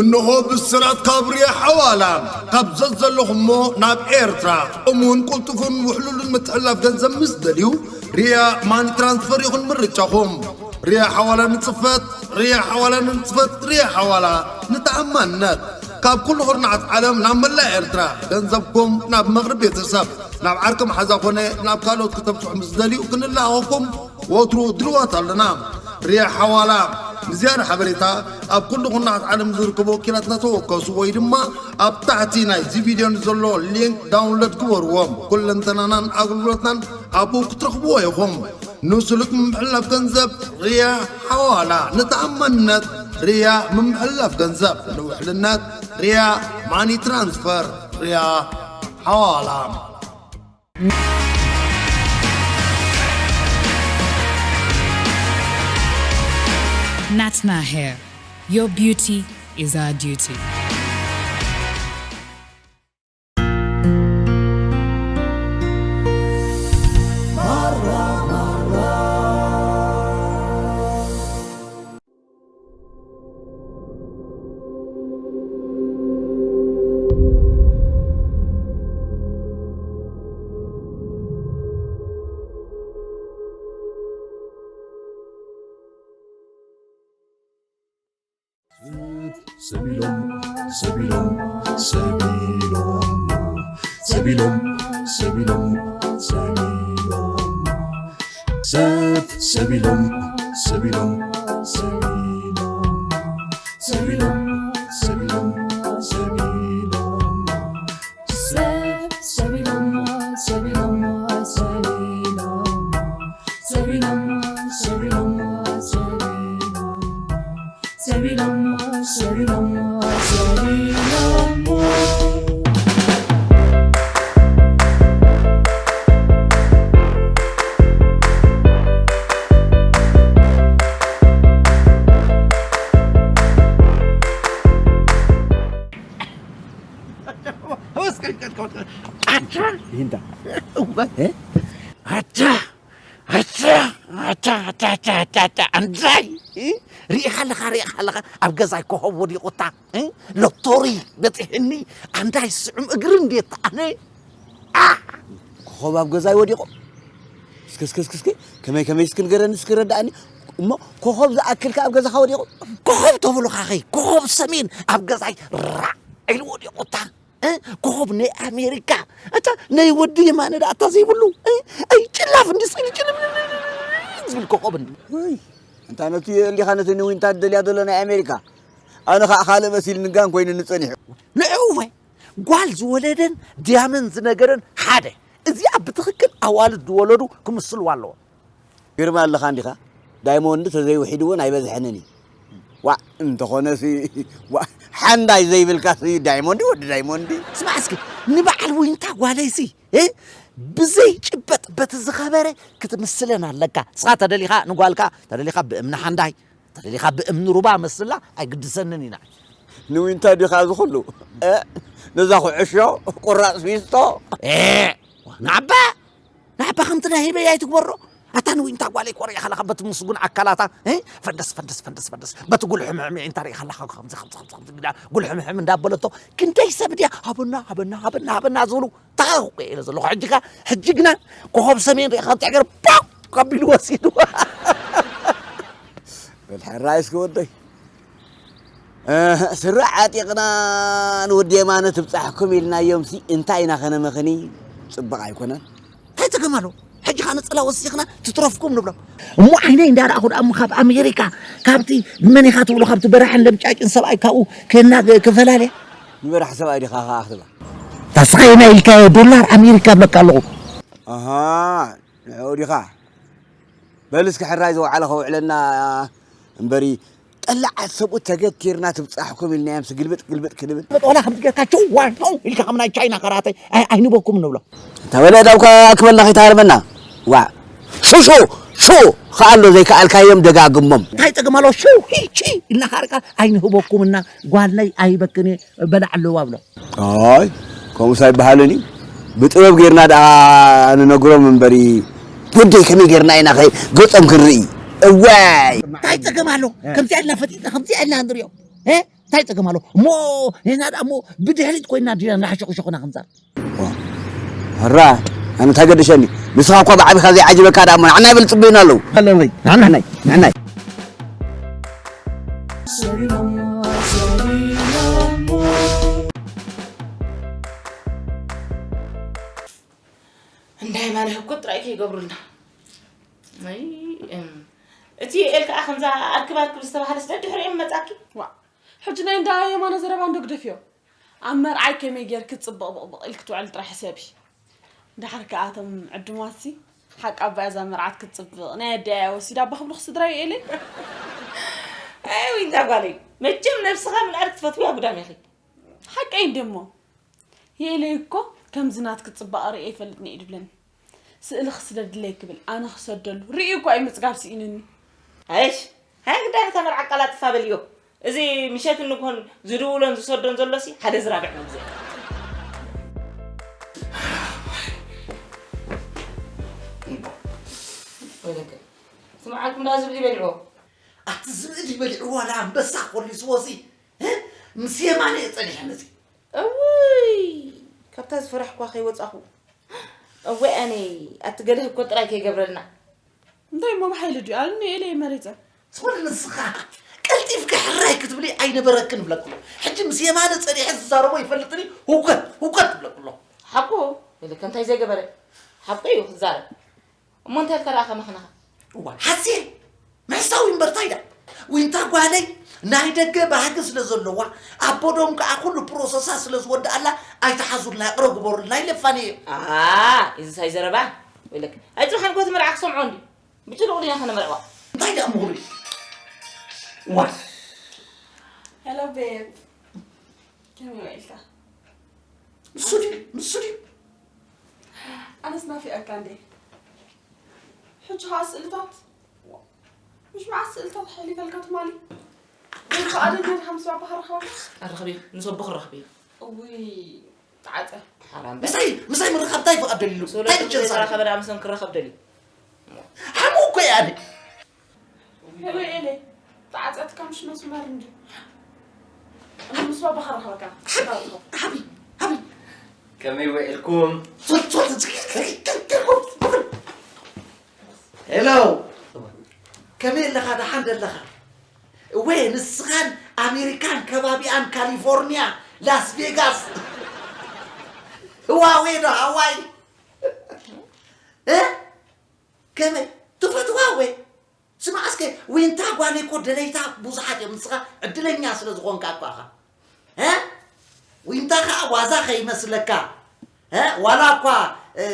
እንሆ ብስራት ካብ ሪያ ሓዋላ። ካብ ዘዘለኹሞ ናብ ኤርትራ እሙን ቅልጡፍን ውሕሉልን ምትሕልላፍ ገንዘብ ምስ ደልዩ፣ ሪያ ማኒ ትራንስፈር ይኹን ምርጫኹም። ሪያ ሓዋላ ንጽፈት፣ ሪያ ሓዋላ ንጽፈት፣ ሪያ ሓዋላ ንተኣማንነት። ካብ ኩሉ ኩርናዓት ዓለም ናብ መላእ ኤርትራ ገንዘብኩም ናብ መቕርብ ቤተሰብ፣ ናብ ዓርኪ መሓዛ ኮነ ናብ ካልኦት ክተብጽሑ ምስ ደልዩ ክንለኣኸኩም ወትሩ ድልዋት ኣለና። ሪያ ሓዋላ። ንዝያዳ ሓበሬታ ኣብ ኩሉ ኩርናዓት ዓለም ዝርከቡ ወኪላትና ተወከሱ ወይ ድማ ኣብ ታሕቲ ናይዚ ቪድዮ ንዘሎ ሊንክ ዳውንሎድ ግበርዎ። ኩለንተናናን ኣገልግሎትናን ኣብኡ ክትረኽብዎ ኢኹም። ንስሉጥ ምምሕልላፍ ገንዘብ ሪያ ሓዋላ። ንተኣማንነት ሪያ ምምሕልላፍ ገንዘብ። ንውሕልነት ሪያ ማኒ ትራንስፈር። ሪያ ሓዋላ። Natna Hair. Your beauty is our duty. ሰቢሎም ሰቢሎም ሰቢሎም ሰቢሎም ሰቢሎም ሰቢሎም ሰብ ሰቢሎም ሰቢሎም ሰቢሎም ሰቢሎም ሰቢሎም ሰቢሎም ሰብ ሰቢሎም ሰቢሎም ሰቢሎም ሰቢሎም ሰቢሎም ሰቢሎም ሰቢሎም ሰቢሎም ሰቢሎም ይህንታ ኣታ ኣታ ኣታ ኣታ ኣታ ኣታ ኣታ ኣንድራይ እ? ርኢኻ ኣለኻ ርኢኻ ኣለኻ ኣብ ገዛይ ኮኸብ ወዲቑታ እ? ሎቶሪ በፂሕኒ ኣንዳይ ስዑም እግሪ እንዴት ኣነ ኮኸብ ኣብ ገዛይ ወዲቑ እስክስክስክስኪ ከመይ ከመይ እስኪ ንገረኒ እስኪ ረዳእኒ እሞ ኮኸብ ዝኣክልካ ኣብ ገዛኻ ወዲቑ ኮኸብ ተብሉኻ ኸይ ኮኸብ ሰሜን ኣብ ገዛይ ራዕ ኢሉ ወዲቑታ እ? ኮኸብ ናይ ኣሜሪካ ኣታ ናይ ወዲ የማነ ዳ ኣታ ዘይብሉ እ? ኣይ ጭላፍ እንዲ ስኢሉ ጭልም ዝብል ኮኸብ እንዲ ወይ እንታ ነቲ የእሊኻ ነቲ ንዊንታ ደልያ ዘሎ ናይ ኣሜሪካ ኣነ ከዓ ካልእ መሲል ንጋን ኮይኑ ንፀኒሑ ንዕኡ ወይ ጓል ዝወለደን ድያመን ዝነገረን ሓደ እዚኣ ብትኽክል ኣዋልድ ዝወለዱ ክምስልዋ ኣለዎ ግርማ ኣለኻ እንዲኻ ዳይሞንድ ተዘይውሒድዎን ኣይበዝሐንን እዩ ዋዕ እንተኾነሲ ዋዕ ሓንዳይ ዘይብልካሲ ዳይሞንድ ወዲ ዳይሞንድ ስማዕ እስኪ ንበዓል ዊንታ ጓለይሲ እ ብዘይጭበጥ በቲ ዝኸበረ ክትምስለን ኣለካ ስኻ ተደሊኻ ንጓልካ ተደሊኻ ብእምኒ ሓንዳይ ተደሊኻ ብእምኒ ሩባ መስላ ኣይግድሰንን ኢና ንዊንታ ዲኻ እዚ ኩሉ ነዛ ኩዕሾ ቁራፅ ፊስቶ ናባ ናባ ከምቲ ናይ ህበይ ኣይትግበሮ ኣታ ንዊንታ ጓለይ ኮርያ ከለኻ በቲ ምስጉን ኣካላታ ፈንደስ ፈንደስ ፈንደስ ፈንደስ በቲ ጉልሕምሕም እንታይ ርኢ ከለኻ ከምዚ ከምዚ ከምዚ ከምዚ ኢላ ጉልሕምሕም እንዳበለቶ ክንደይ ሰብ ድያ ሃበና ሃበና ሃበና ሃበና ዝብሉ ታውቆ ኢለ ዘለኹ ሕጂ ከ ሕጂ ግና ኮኸብ ሰሜን ሪእኻ እንታይ ገይሩ ፓው ከቢሉ ወሲዱ በል ሕራይ እስኪ ወደይ ስረ ዓጢቕና ንወዲ የማነ ትብጻሕኩም ኢልናዮምሲ እንታይ ኢና ከነመኽኒ ጽቡቕ ኣይኮነን እንታይ ጸገም ኣሎ ሕጂ ኸዓ ነጸላ ወሲኽና ትትረፍኩም ንብሎም እሞ ዓይነይ እንዳረኣኹ ደኣ እሞ ካብ ኣሜሪካ ካብቲ መን ኢኻ ትብሎ ካብቲ በራሕን ለምጫጭን ሰብኣይ ካብኡ ከና ክፈላለያ ንበራሕ ሰብኣይ ዲኻ ኸዓ ክትባ ታስኻየና ኢልካ ዶላር ኣሜሪካ እብለካ ኣለኹ ኣሃ ንዕኡ ዲኻ በል እስኪ ሕራይ ዝወዓለ ከውዕለና እምበሪ ጠላዓት ሰብኡት ተገቲርና ትብጻሕኩም ኢልናዮም ግልብጥ ግልብጥ ክንብል ዋላ ከምዚ ጌርካ ችዋ ው ኢልካ ከም ናይ ቻይና ካራተ ኣይ- ኣይንበኩም ንብሎ እንተ በለ ዳውካ ክበልና ከይትሃርመና ዋ ሹ ሹ ሹ ከኣሎ ዘይከኣልካዮም ደጋግሞም እንታይ ጸገም ኣሎ ሽው ሂቺ ኢልና ካርካ ኣይንህበኩምና ጓልነይ ኣይበክን እየ በላዕ ኣለዋ ብሎ ኣይ ከምኡስ ኣይበሃልን እዩ ብጥበብ ጌርና ደኣ ንነግሮም እምበሪ ወደይ ከመይ ጌርና ኢና ኸ ገጾም ክንርኢ እዋይ እንታይ ጸገም ኣሎ ከምዚኣ ኢልና ፈጢጥና ከምዚኣ ኢልና ንሪኦ እ? እንታይ ጸገም ኣለዎ? እሞ ንሕና ደኣ እሞ ብድሕሪት ኮይና ዲና እንዳሓሸኹሸኹና ክንዛረብ? ዋ፣ ሕራ፣ ኣነ እንታይ ገደሸኒ? ንስኻ እኳ ብዓቢኻ ዘይዓጅበካ ደኣ እሞ ንዓና ይበል ጽበዩና ኣለዉ። ኣለንኸይ፣ ንሕናይ፣ ንሕናይ። እንዳይ ማነ ህኩት ጥራይ ከይገብሩልና። ኣይ፣ እም፣ እቲ ኤል ከኣ ከምዛ ኣርክብ ኣርክብ ዝተባህለስ ደድሕሪኦም መጻኪ? ዋ፣ ሕጂ ናይ እንዳ የማነ ዘረባ እንዶ ግደፍዮ። ኣብ መርዓይ ከመይ ጌርኪ ጽብቕ ብቕብቕ ኢልኪ ትውዕሊ ጥራሕ ሕሰቢ። ደሓር ከኣ እቶም ዕዱማትሲ፣ ሓቂ ኣባ እዛ መርዓት ክትጽብቕ፣ ናይ ኣደኣ እያ ወሲዳ ኣባ ክብሉኺ ስድራይ ኤለይ። ኣይ፣ ዊንታ ጓለይ፣ መቸም ነብስኻ ምንኣድ ክትፈትውያ ጉዳም ኢኺ። ሓቀይ እንደ እሞ፣ የኤለይ እኮ ከምዚ ናትኪ ጽባቐ ርእየ ኣይፈልጥን እየ ድብለኒ። ስእልኺ ስደድለይ ክብል፣ ኣነ ክሰደሉ። ርእዩ እኮ እዩ ምጽጋብ ስኢኑኒ። ኣይሽ፣ ሃይ ግዳይ ነታ መርዓ ኣቀላጥፋ በልዮ። እዚ ምሸትን ንግሆን ዝድውሎን ዝሰዶን ዘሎሲ ሓደ ዝራብዕ መግዘ። ወይለከ፣ ስምዓልኩም ደኣ ዝብኢ በሊዕዎ። ኣቲ ዝብኢ ድዩ በሊዕዎ ዋላ ኣንበሳ ኮሊስዎሲ? እ? ምስ የማነ እየ ጸኒሐ መጺእ። እውይ፣ ካብታ ዝፈራሕኳ ከይወጻኹ። እወ ኣነ፣ ኣቲ ገለ ህኮ ጥራይ ከይገብረልና። እንታይ እሞ ብሓይሊ ድዩ? ኣነ ኤለ መሪጸ። ዝኾነ ንስኻ ቀልጢፍኪ ሕራይ ክትብሊ ኣይነበረክን እብለክሎ። ሕጂ ምስ የማነ ጸኒሐ ዝዛረቦ ይፈልጥኒ፣ ህውከት፣ ህውከት እብለክሎ። ሓቁ፣ ኢለ ከምታይ ዘይገበረ? ሓቁ እዩ ክዛረብ። እሞ እንታይ ኢልካ ደኣ ከመኽንኻ? እዋ፣ ሓስየ፣ ምሕሳው እምበር እንታይ ደኣ? ዊንታ ጓለይ ናይ ደገ ባህጊ ስለ ዘለዋ፣ ኣቦዶም ከኣ ኩሉ ፕሮሰሳ ስለ ዝወድኣላ፣ ኣይትሓዙልና፣ ይቕረ ግበሩልና ኢለ ፋንየ። ኣ፣ እዚ ሳይ ዘረባ? ወይለክ፣ ኣይጽባሕ ንግሆ እቲ መርዓ ክሰምዖ እንድዩ። ብጭሩቕ ዲና ከነመርዕዋ። እንታይ ደኣ ምኽሪ? እዋ። ሄሎ ቤብ። ከመይ ውዒልካ? ንሱ ድዩ? ንሱ ድዩ? ኣነስ ናፊቐካ እንዴ። ሕጂ ኸኣ ስእልታት? ምሽ መዓስ ስእልታት ኣሕሊፈልካ ትማሊ? ወይ ከኣ ደገ ድኻ ምስ ባባኻ ረኸብካ? ኣረኽብ እዩ፣ ምስ ኣቦኺ ረኽብ እዩ። እውይ፣ ተዓጸ። ሓራም በል። ምሳይ፣ ምሳይ ምርኻብ እንታይ ፍቓድ ደሊሉ? ምስ እንታይ ወለዱ ብቸንሳ? ዘይተራኸበ ደኣ ምሰን ክራኸብ ደልዩ? ሓሙ እኮ እየ ኣነ። ሄሎ ኤሌ፣ ተዓጸትካ ምሽ መስመር እንድዩ። እሞ ምስ ባባኻ ረኸበካ። ሓቢ፣ ሓቢ፣ ሓቢ። ከመይ ውዒልኩም? ሶት፣ ሶት፣ ሄሎ። ከመይ ኣለኻ? ደሓን ደለኻ? እወ፣ ንስኻን ኣሜሪካን ከባቢኣን፣ ካሊፎርኒያ፣ ላስ ቬጋስ፣ ህዋዌ ዶ ሃዋይ? እ? ከመይ? ትፈትዋ ወይ? ስማዕ እስከ፣ ዊንታ ጓለይ እኮ ደለይታ ብዙሓት እዮም። ንስኻ ዕድለኛ ስለ ዝኾንካ እኳ ኢኻ። እ? ዊንታ ኸኣ ዋዛ ኸይመስለካ። እ? ዋላ እኳ፣ እ፣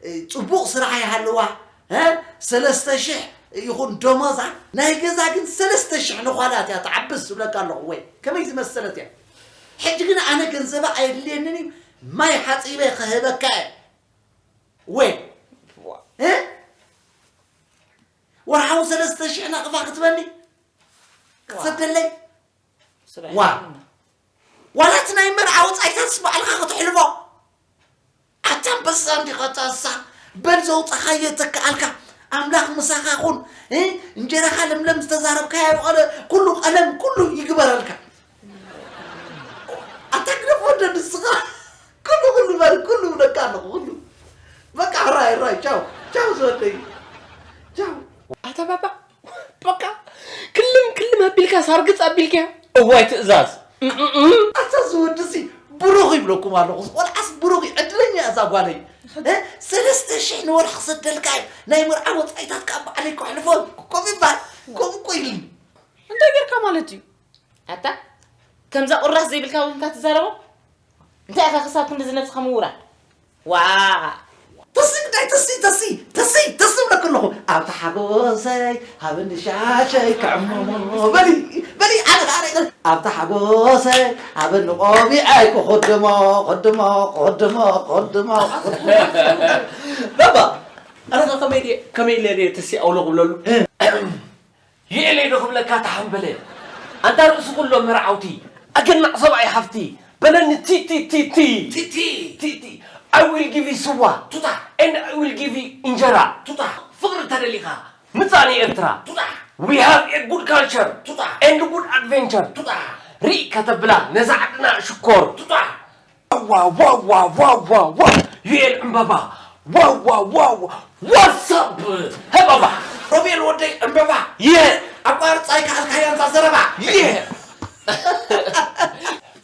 እ፣ ጽቡቕ ስራሕ ይሃልዋ፣ እ? ሰለስተ ሽሕ ይኹን ደሞዛ፣ ናይ ገዛ ግን ሰለስተ ሽሕ ንዃላት እያ ትዓብስ ዝብለካ ኣለኹ። ወይ ከመይ ዝመሰለት እያ። ሕጂ ግን ኣነ ገንዘባ ኣየድልየንን እዩ፣ ማይ ሓጺበ ክህበካ እየ። ወይ፣ እ? ወርሓዊ ሰለስተ ሽሕ ናቕፋ ክትበኒ? ክትሰደለይ? ስራሕ ዋ። የብልና። ዋላ እቲ ናይ መርዓ ወጻኢታትስ ባዕልኻ ከተሕልፎ? ኣታ ኣንበሳ እንዲኻ፣ ኣታ እንስሳ። በል ዘውጻኻዮ የተክኣልካ። ኣምላኽ ምሳኻ ኩን። እ? እንጀራኻ ለምለም፣ ዝተዛረብካዮ ቀለ-፣ ኩሉ ቀለም፣ ኩሉ ይግበረልካ። ኣታ ግደፎ እንደ ንስኻ። ኩሉ፣ ኩሉ በል፣ ኩሉ እብለካ ኣለኹ፣ ኩሉ። በቃ፣ ሕራይ፣ ሕራይ፣ ቻው፣ ቻው ዝወደይ። ቻው። ኣታ ባባ፣ በቃ፣ ክልም ክልም ኣቢልካ፣ ሳርግጽ ኣቢልካ። እዋይ ትእዛዝ። እም፣ እም፣ እም። ኣታ ዝወድሲ ብሩኽ ይብለኩም ኣለኹ። ቆልዓስ ብሩኽ እዩ፣ ዕድለኛ እያ እዛ ጓለይ። እ? ሰለስተ ሽሕ ንወርሒ ክሰደልካ እዩ። ናይ መርዓ ወጻኢታት ካብ ባዕለይ ከሕልፎ፣ ከምኡ ይበሃል። ከምኡ እኮ ኢሉኒ። እንታይ ጌርካ ማለት እዩ? ኣታ፣ ከምዛ ቁራስ ዘይብልካ ኮይንካ ትዛረቦ? እንታይ ኢኻ ክሳብ ክንድዚ ነብስኻ ምውራድ? ዋ! ተሲ ግዳይ፣ ተሲ፣ ተሲ፣ ተሲ፣ ተሲ እብለኪ ኣለኹ። ኣብታ ሓጎሰይ፣ ሃብኒ ሻሸይ ክዕመሞ። በሊ፣ በሊ፣ ኣነ ኸኣ ርኢኺ። ኣብታ ሓጎሰይ፣ ሃብኒ ቆቢዐይ ክኽድሞ፣ ክኽድሞ፣ ክኽድሞ፣ ክኽድሞ፣ ክኽድሞ። ባባ፣ ኣነ ኸኣ ከመይ ድየ፣ ከመይ ኢለ ድየ ተሲ ኣውሎ ክብለሉ? እ። ይእለይ ዶ ክብለካ ተሓምበለ። ኣንታ ርእሲ ኩሎም መርዓውቲ፣ ኣገናዕ ሰብኣይ ሓፍቲ፣ በለኒ ቲ ቲ ቲ ቲ። ቲ ቲ። ቲ ቲ። I will give you ስዋ። ቱታ። And I will give you እንጀራ። ቱታ። ፍቕሪ ተደሊኻ። ምጻእ ንኤርትራ። ቱታ። We have a good culture። ቱታ። And good adventure። ቱታ። ሪእ ከተብላ ነዛ ዓድና ሽኮር ጡጣ። ዋ ዋ ዋ ዋ ዋ ዋ ዩኤል ዕምበባ ዋ ዋ ዋ ዋ ዋትሳፕ ሀባባ ሮቤል ወደይ ዕምበባ የ ኣቋርጻይ ከኣልካያ እዛ ዘረባ የ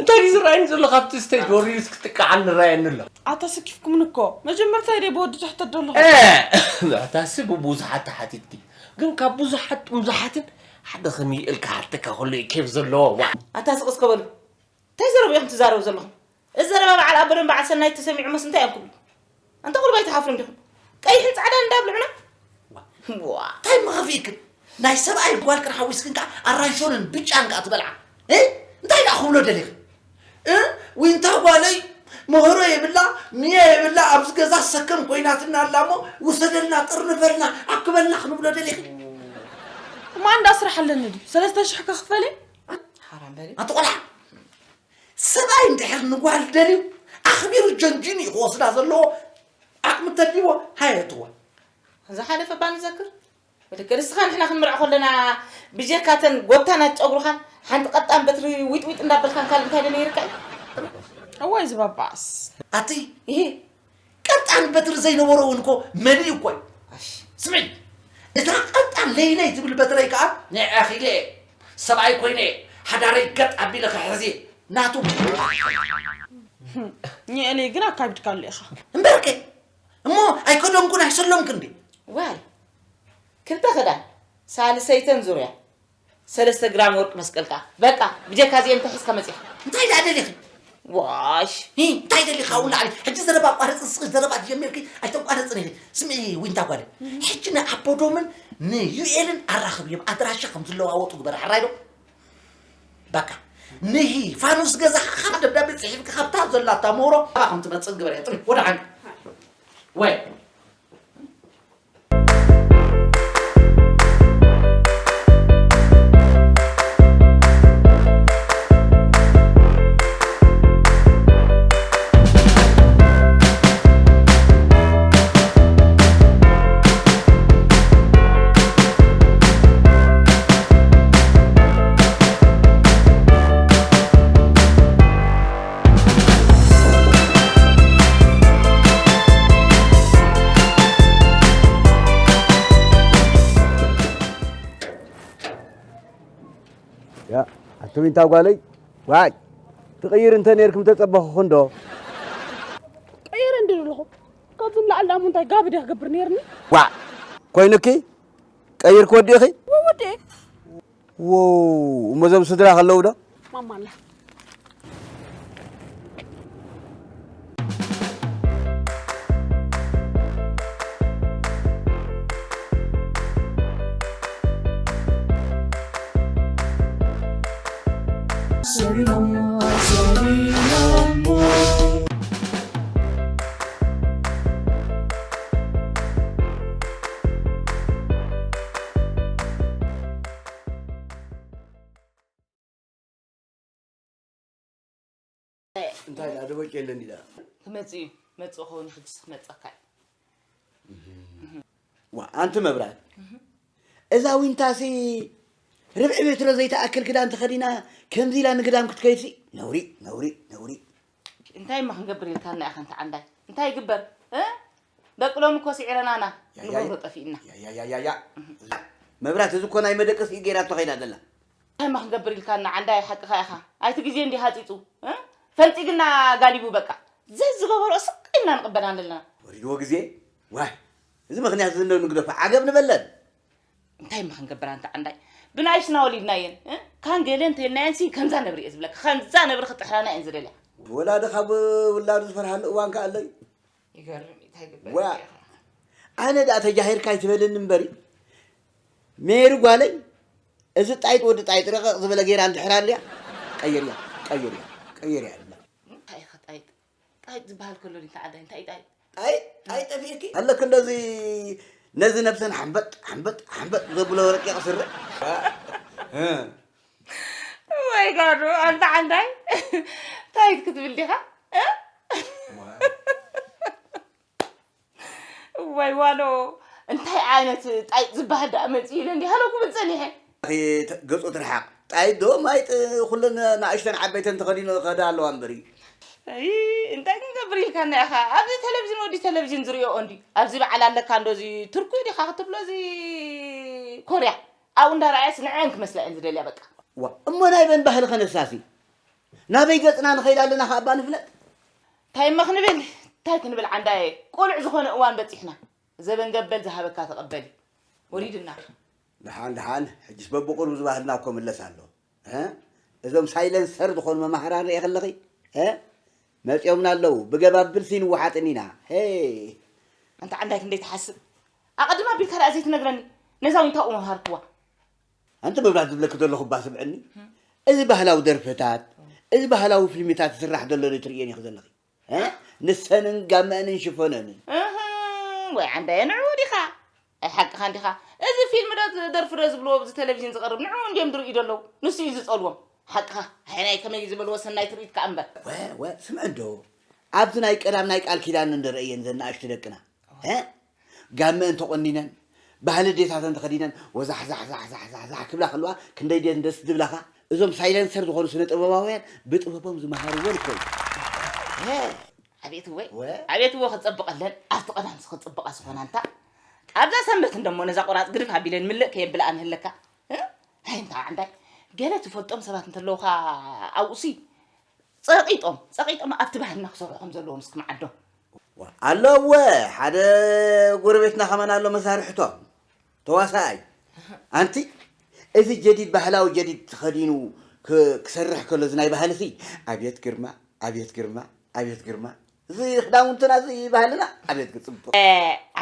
እንታይ እዩ ዝረኣየኒ ዘሎ ካብቲ ስቴጅ ወሪዱስ ክጥቃዓኒ ይረኣየኒ ኣሎ። ኣታ ሰኪፍኩምኒ እኮ። መጀመርታ ኢደ ብወዲ ትሕተት ደለኹ። ኣታሲ ብብዙሓት ተሓቲትኪ ግን ካብ ብዙሓት ጥምዙሓትን ሓደ ከም ይእልካ ሓተካ ከሎ እዩ ኬፍ ዘለዎ ዋ ኣታ ስቕ እስከ በሉ። እንታይ ዘረባ ኢኹም ትዛረቡ ዘለኹም? እዚ ዘረባ በዓል ኣበደን በዓል ሰናይት ተሰሚዑ መስ እንታይ እዮም ክብሉ? ኣንታ ቁሩብ ኣይትሓፍሩን ዲኹም? ቀይሕን ጻዕዳን እንዳብልዑና? ዋ እንታይ መኸፊእክን? ናይ ሰብኣይ ጓልክን ሓዊስክን ከኣ ኣራንሾንን ብጫን ከኣ ትበልዓ። እ? እንታይ ደኣ ክብሎ ደሊኽን? እ? ዊንታ ጓለይ ምህሮ የብላ፣ ሚያ የብላ፣ ኣብዚ ገዛ ሰከም ኮይናትና ኣላ እሞ ውሰደልና፣ ጥርንፈልና፣ ኣክበልና ክንብሎ ደሊኽን? እማ እንዳ ስራሕ ኣለኒ ድዩ? ሰለስተ ሽሕ ከኽፈል እየ? ሓራም በሊ። ኣቲ ቆልዓ፣ ሰብኣይ እንድሕር ንጓል ደልዩ ኣኽቢሩ ጀንጂኑ እዩ ክወስዳ ዘለዎ። ዓቕሚ ተድልይዎ ሃየትዋ። ዝሓለፈ እባ ንዘክር። ወደከ ንስኻ ንሕና ክንምርዖ ከለና ብጀካተን ጎታናት ጨጉርኻን ሓንቲ ቀጣን በትሪ ዊጥ ዊጥ እንዳበልካን ካልእ እንታይ ደለ ይርቅዕ? እዋይ ዝባባዕስ። ኣቲ ይሄ ቀጣን በትሪ ዘይነበሮ እውን እኮ መሊኡ እኮ እዩ። ኣሽ። ስምዒ፣ እታ ቀጣን ለይለይ ትብል በትረይ ከኣ ንዕኺለ ሰብኣይ ኮይነ ሓዳረይ ገጥ ኣቢለ ክሕዚ ናቱ። ኒኤለይ ግን ኣካቢድካሉ ኢኻ። እምበርከ እሞ ኣይከደምኩን ኣይሰለምኩ እንዴ? ዋይ ክልተ ክዳን ሳልሰይተን ዙርያ ሰለስተ ግራም ወርቂ መስቀል ከኣ በቃ ብጀካ እዚኤን እንታይ ሒዝካ መጺኻ? እንታይ ደኣ ደሊኺ? ዋሽ ሂ እንታይ ደሊኻ ኣብኡ ንላዕሊ ሕጂ ዘረባ ኣቋርጽ ንስኺ ዘረባ ትጀሚርኪ ኣይተቋርጽን ኢኺ። ስምዒ ዊንታ ጓለይ ሕጂ ንኣቦዶምን ንዩኤልን ኣራኽብዮም ኣድራሻ ከም ዝለዋወጡ ግበሪ ሕራይ ዶ? በቃ ንሂ ፋኑስ ገዛ ካብ ደብዳቤ ጽሒፍኪ ካብታ ዘላታ ሞሮ ኣባ ከም ትመጽእ ግበሪ ጥሪ ወደ ሓንካ ወይ ያ ኣቱም ኢንታ ጓለይ ዋይ ትቕይር እንተ ነርኩም ተጸበኹኹ እንዶ ቀይረ እንዲ ኣለኹ ካብዚ ንላዕሊ ደኣ እንታይ ጋቢ ድያ ክገብር ነርኒ ዋ ኮይኑኪ ቀይር ክወዲእኺ ወወዴ ዎው እሞ እዞም ስድራ ከለዉ ዶ ማማ ኣላ እንታይ ደኣ ደበቂ የለን ኢላ ትመጽእ እዩ መጽእ ኸውን ሕጅስ ክመጸካ እዩ ዋ ኣንቲ መብራት እዛ ዊንታሲ ርብዒ ሜትሮ ዘይተኣክል ክዳን ተኸዲና ከምዚ ኢላ ንግዳም ክትከይድሲ ነውሪ ነውሪ ነውሪ እንታይ እሞ ክንገብር ኢልካና ኢኻ እንተ ዓንዳይ እንታይ ይግበር እ በቅሎም እኮ ስዒረናና ንገብሮ ጠፊእና ያያያያ መብራት እዚ እኮ ናይ መደቀሲ ገይራቶ ከይዳ ዘላ እንታይ እሞ ክንገብር ኢልካና ዓንዳይ ሓቅኻ ኢኻ ኣይቲ ግዜ እንዲ ሃፂፁ እ ፈንፂግና ጋሊቡ በቃ ዘዝገበሮ ስቅ ኢልና ንቅበል ኣለና ወሪድዎ ግዜ ዋይ እዚ ምኽንያት እዚ እንዶ ንግደፎ ዓገብ ንበለን እንታይ እሞ ክንገብር ኣንታ ዓንዳይ ብናይሽና ወሊድናየን እ ካን ገለ እንተይልናየን ሲ ከምዛ ነብሪ እየ ዝብለካ ከምዛ ነብሪ ክጥሕራና እየን ዝደልያ ወላዲ ካብ ውላዱ ዝፈርሃሉ እዋን ከ ኣለዩ ይገርም እዩ እንታይ ግበር ዋ ኣነ ደኣ ተጃሂርካ ኣይትበልኒ እምበሪ ሜሪ ጓለይ እዚ ጣይጥ ወዲ ጣይጥ ረቐቕ ዝበለ ገይራ እንድሕር ኣልያ ቀይርያ ቀይርያ ቀይርያ እላ እንታይ ኢኻ ጣይጥ ጣይጥ ዝበሃል ከሎ እንታይ ዓዳ እንታይ ጣይጥ ጣይጥ ጣይጥ ጠፊእኪ ኣለክ እንደዚ ነዚ ነብሰን ሓንበጥ ሓንበጥ ሓንበጥ ዘብሎ ረቂቕ ስረ ወይ ጋዶ ኣንታ ዓንዳይ ታይት ክትብል ዲኻ ወይ ዋሎ እንታይ ዓይነት ጣይጥ ዝበሃል ደኣ መፂኡ ኢለ እንዲ ሃለኩ ብል ፀኒሐ ገፁ ትርሓቕ ኣይ ዶ ማይ ጥ-፣ ኩለን ንኣሽተን ዓበይተን ተኸዲኖ ከዳ ኣለዋ እምበሪ። ኣይ፣ እንታይ ክንገብር ኢልካ እንዳ ኢኻ? ኣብዚ ቴሌቪዥን ወዲ ቴሌቪዥን ዝርእዮ እንዲ። ኣብዚ በዓል ኣለካ እንዶ እዚ ቱርኪ ዲኻ ክትብሎ እዚ ኮርያ። ኣብኡ እንዳረኣየስ ንዐን ክመስላ እየን ዝደልያ በቃ። ዋ፣ እሞ ናይ በን ባህሊ ከነሳሲ? ናበይ ገጽና ንኸይድ ኣለና ከኣ እባ ንፍለጥ? እንታይ እሞ ክንብል? እንታይ ክንብል ዓንዳየ? ቁሉዕ ዝኾነ እዋን በጺሕና። ዘበን ገበል ዝሃበካ ተቐበል እዩ። ወሪድና። ደሓን፣ ደሓን። ሕጅስ በብቑሩብ ዝባህልና እኮ ምለስ ኣሎ። እ? እዞም ሳይለንሰር ዝኾኑ መማህራን ርኤ ከለኺ? እ? መጺኦምና ኣለዉ። ብገባብል ሲ ንወሓጥን ኢና። ሄ! ኣንታ ዓንዳይ ክንደይ ትሓስብ? ኣቐድም ኣቢልካ ደኣ ዘይትነግረኒ? ነዛ ዊንታ እኡ መምሃርክዋ። ኣንቲ መብራት ዝብለኪ ዘለኹ እባ ስምዕኒ። እዚ ባህላዊ ደርፍታት፣ እዚ ባህላዊ ፊልምታት ዝስራሕ ዘሎ ዶ ትርእየን ኢኺ ዘለኺ? እ? ንሰንን ጋመአንን ሽፎነንን። እህ፣ ወይ ዓንዳየ ንዑ ዲኻ? ኣይ ሓቅኻ እንዲኻ። እዚ ፊልም ዶ ደርፊ ዶ ዝብልዎ ኣብዚ ቴሌቪዥን ዝቐርብ ንዑ እንድዮም ዝርእዩ ዘለዉ። ንሱ እዩ ዝጸልዎም። ሓቅኻ። ኣይ ናይ ከመይ ዝበልዎ ሰናይ ትርኢት ከኣ እምበር። ወ-፣ ወ-፣ ስምዕ እንዶ። ኣብዚ ናይ ቀዳም ናይ ቃል ኪዳን እንዶ ረእየን ዘን ንኣሽቱ ደቅና። እ? ጋመአን ተቖኒነን፣ ባህሊ ኣዴታተን ተኸዲነን፣ ወዛሕ ዛሕ ዛሕ ዛሕ ዛሕ ዛሕ ክብላ ከለዋ ክንደይ ድየን ደስ ዝብላኻ። እዞም ሳይለንሰር ዝኾኑ ስነ ጥበባውያን ብጥበቦም ዝመሃርዎን እኮ እዩ። እ፣ ኣቤት እወ፣ ወ- ኣቤት እወ፣ ክጸብቐለን፣ ኣብቲ ቀዳምሲ ክጽብቓ ዝኾና እንታ። ኣብዛ ሰንበት እንደሞ ነዛ ቆራጽ ግድፍ ኣቢለን ምልእ ከየብልኣን ህለካ። እ? ኣይ እንታ ዓንዳይ፣ ገለ ትፈልጦም ሰባት እንተለውኻ ኣብኡሲ፣ ጸቒጦም፣ ጸቒጦም ኣብቲ ባህልና ክሰርሑ ከም ዘለዎም እስኪ መዓዶም። ዋ፣ ኣሎ እወ፣ ሓደ ጎረቤትና ከማን ኣሎ መሳርሕቶም። ተዋሳኣይ። ኣንቲ፣ እዚ ጀዲድ፣ ባህላዊ ጀዲድ ተኸዲኑ ክ-፣ ክሰርሕ ከሎ፣ እዚ ናይ ባህልሲ፣ ኣብየት ግርማ፣ ኣብየት ግርማ፣ ኣብየት ግርማ። እዚ ክዳውንትና፣ እዚ ባህልና፣ ኣብየት ክጽብቕ። እ፣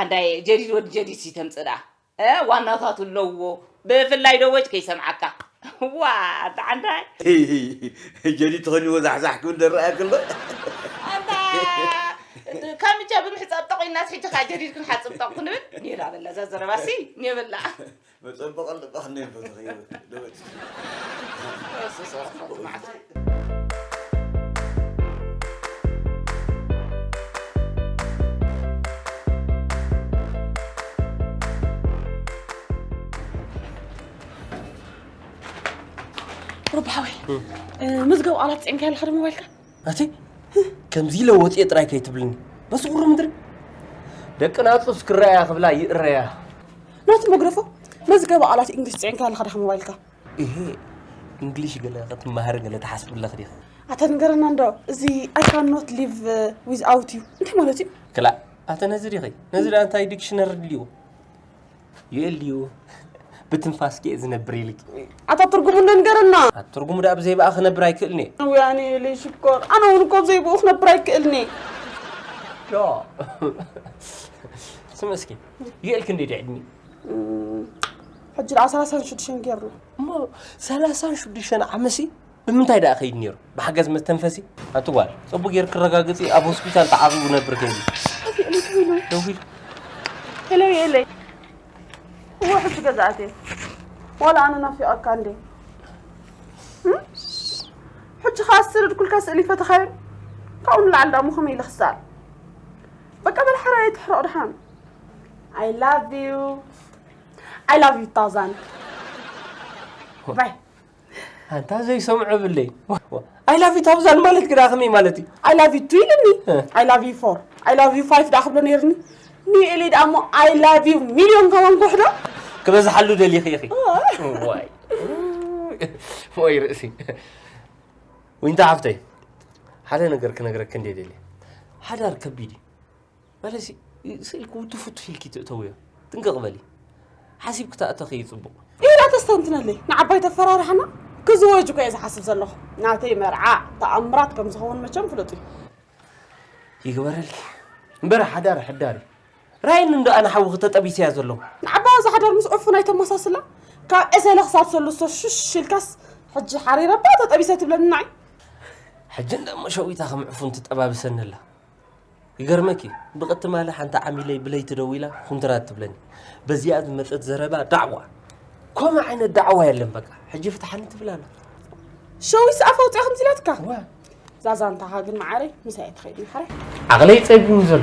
ዓንዳይ ጀዲድ ወዲ ጀዲድ ሲ ተምጽእ ደኣ። እ፣ ዋናታቱ ኣለዎ። ብፍላይ ዶ ወጭ ከይሰምዓካ። ዋ፣ ኣንታ ዓንዳይ። ጀዲድ ተኸዲንዎ ዛሕዛሕ ክብል ደረኣ ከሎ። ኣንታ፣ ካምቻ ብምሕጻብ ጠቑ ኢልናስ ሕጂ ኸኣ ጀዲድ ክንሓጽብ ጠቑ ክንብል? ኔራ በላ፣ እዛ ዘረባሲ፣ ኔበላ። መጸበቐ ልባኽ ነይፈትኺ፣ ዶ ወጭ። እሱ ሰው ጽቡቕ መዓት። ሩባ ሓወይ፣ እ፣ መዝገብ ቃላት ጸንካ ኣለኻ ዶ ሞባይልካ? ኣቲ፣ ከምዚ ኢለ ወጽየ ጥራይ ከይትብልኒ። በዚ ቁሪ ምድሪ። ደቂ ናጹስ ክረኣያ ክብላ ይእረያ። ናቲ መግደፎ፣ መዝገብ ቃላት እንግሊዝ ጸንካ ኣለኻ ዶ ሞባይልካ? እሄ፣ እንግሊሽ ገለ ክትመሃር ገለ ትሓስብ ኣለኽ ዲኻ? ኣታ ንገረና እንዶ፣ እዚ I cannot live without you እንታይ ማለት እዩ? ክላእ፣ ኣተ ነዚ ዲኺ? ነዚ ደኣ እንታይ ዲክሽነሪ ድልዎ? ዩ ኤል ድዩ? ብትንፋስኪ እየ ዝነብር ኢልኪ። ኣታ ትርጉሙ እንዶ ንገረና። ኣቲ ትርጉሙ ደኣ ብዘይ ብኣ ክነብር ኣይክእልን እየ። ወያኔ ኢለይ ሽኮር፣ ኣነ እውን እኮ ብዘይ ብኡ ክነብር ኣይክእልን እየ። ዶ። ስም እስኪ፣ ዩ ኤል ክንደይ ድዩ ዕድሚኡ? እም፣ ሕጂ ደኣ ሰላሳን ሽዱሽተን ገይሩ። እሞ ሰላሳን ሽዱሽተን ዓመሲ ብምንታይ ደኣ ከይድ ነይሩ? ብሓገዝ መተንፈሲ? ኣቲ ጓል፣ ጸቡ ጌር ክረጋግጺ ኣብ ሆስፒታል ተዓቂቡ ነብር ከይዱ። ኣቲ ኢሉ ኢሉ። ደው ኢሉ። ሄሎ፣ የለይ። እወ፣ ሕጂ ገዛእቴ። ዋላ ኣነ ናፊቐካ እንዴ? እም? ሕጂ ኸኣ ዝሰደድኩልካ ስእሊ ፈተኻዮ? ካብኡ ንላዕሊ ደኣ እሞ ከመይ ኢለ ክሰኣል? በቃ በል ሓራይ ኣይትሕረቕ ደሓን። I love you. I love you thousand. ባይ። ኣንታ ዘይሰምዖ ብለይ። I love you thousand ማለት ግዳ ከመይ ማለት እዩ? I love you two ኢልኒ። እ። I love you four. I love you five ደኣ ክብሎ ነይርኒ። ኒኤሊ ደኣ እሞ I love you ሚልዮን ከማን ክውሕዶ? ክበዝሓሉ ደሊኺ ኢኺ። እ። ዋይ። ወይ ርእሲ። ዊንታ ሓፍተይ፣ ሓደ ነገር ክነግረኪ እንደ ደልየ። ሓዳር ከቢድ እዩ። ማለትሲ፣ ስኢልኪ ውትፍ ውትፍ ኢልኪ ትእተውዮ። ጥንቅቕ በሊ። ሓሲብኪ ተኣተኺ እዩ ጽቡቕ። ኢላ ተስተንትነለይ። ንዓባይ ተፈራርሓና? ክዝወጅ እኮ እየ ዝሓስብ ዘለኹ። ናተይ መርዓ ተኣምራት ከም ዝኸውን መቸም ፍሉጥ እዩ። ይግበረልኪ። እምበር ሓዳር ሕዳር እዩ። ራይኒ እንዶ ኣነ ሓውኺ ተጠቢሰያ ዘለኹ። ንዓባይ እዚ ሓዳር ምስ ዕፉን ኣይተመሳስላ። ካብ ዕሰለ ክሳብ ሰሉስተ ሹሽ ኢልካስ፣ ሕጂ ሓሪረ እባ ተጠቢሰ ትብለኒ ንዓይ። ሕጂ እንዳ እሞ ሸዊታ ከም ዕፉን ትጠባብሰኒ ኣላ። ይገርመኪ፣ ብቕትማሊ ሓንቲ ዓሚለይ ብለይቲ ደዊላ ኩንትራት ትብለኒ። በዚኣ ዝመጸት ዘረባ ዳዕዋ። ከምኡ ዓይነት ዳዕዋ የለን በቃ። ሕጂ ፍትሓኒ ትብል ኣላ። ሸዊት ኣፍ ኣውጺኣ ከምዚ ኢላትካ? እዋ። እዛ ዛንታኻ ግን መዓረይ፣ ምሳይ ኣይትኸይድን ሓራይ። ዓቕለይ ጸቢቡ ዘሎ።